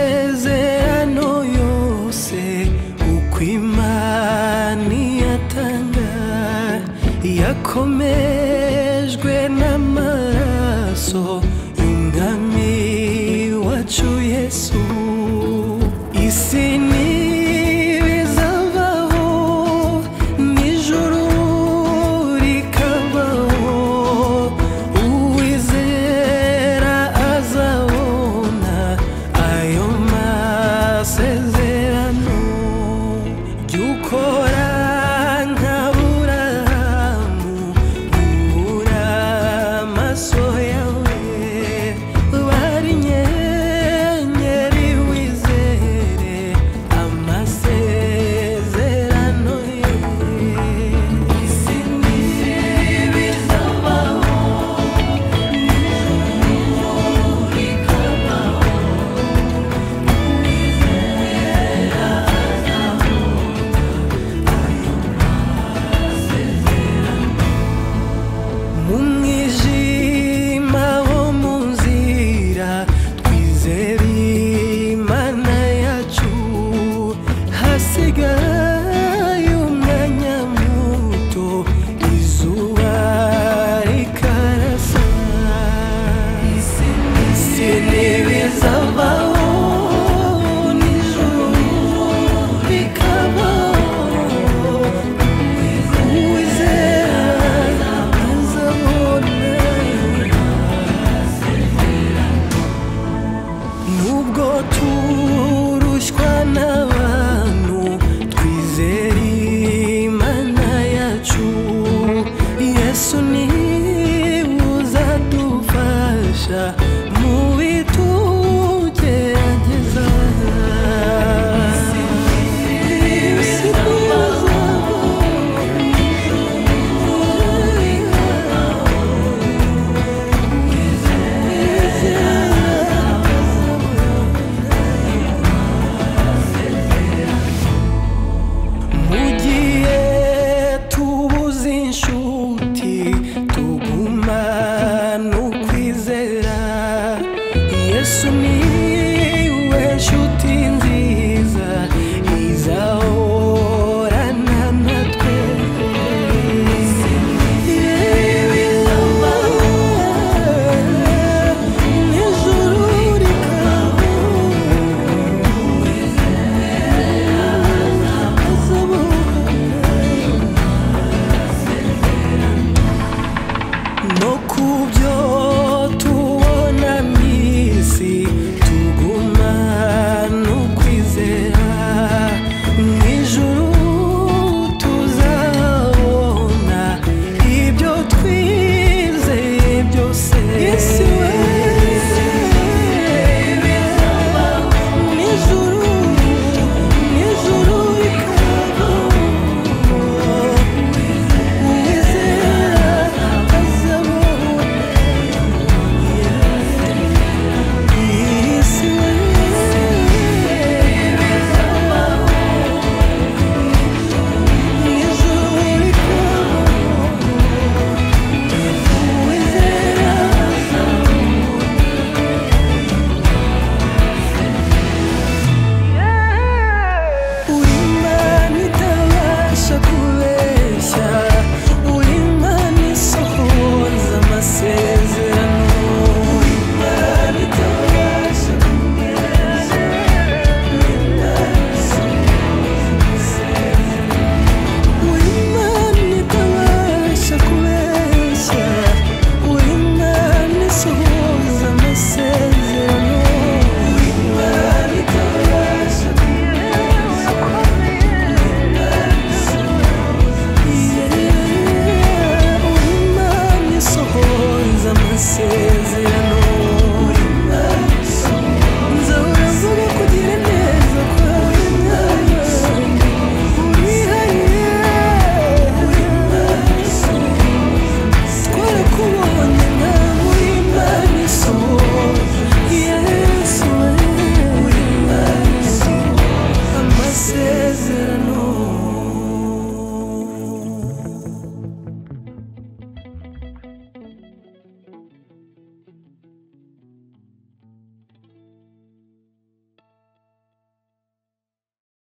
Amasezerano yose uko Imana iyatanga yakomejwe n'amaraso y'Umwami wacu Yesu. Isi ntibizavaho n'ijuru rikabaho, uwizera azabona ayo masezerano. Jya ukora nka Aburahamu, ubura amaso yawe, bari inyenyeri wizere amasezerano ye. Isi ntibizavaho n'ijuru rikabaho, uwizera azabona ayo masezerano. Mu mwijima wo mu nzira twizere Imana yacu, hasigaye umwanya muto izuba rikarasa. Isi ntibizavaho n'ijuru rikabaho, uwizera azabona. Nubwo turushywa n'abantu twizere Imana yacu, Yesu niwe uzadufasha mu bitugerageza. Isi ntibizavaho n'ijuru rikabaho, uwizera azabona. Mu gihe tubuze inshuti tugumana ukwizera, Yesu niwe nshuti nziza izahorana natwe. N'ijuru rikabaho, azabona. No kubyo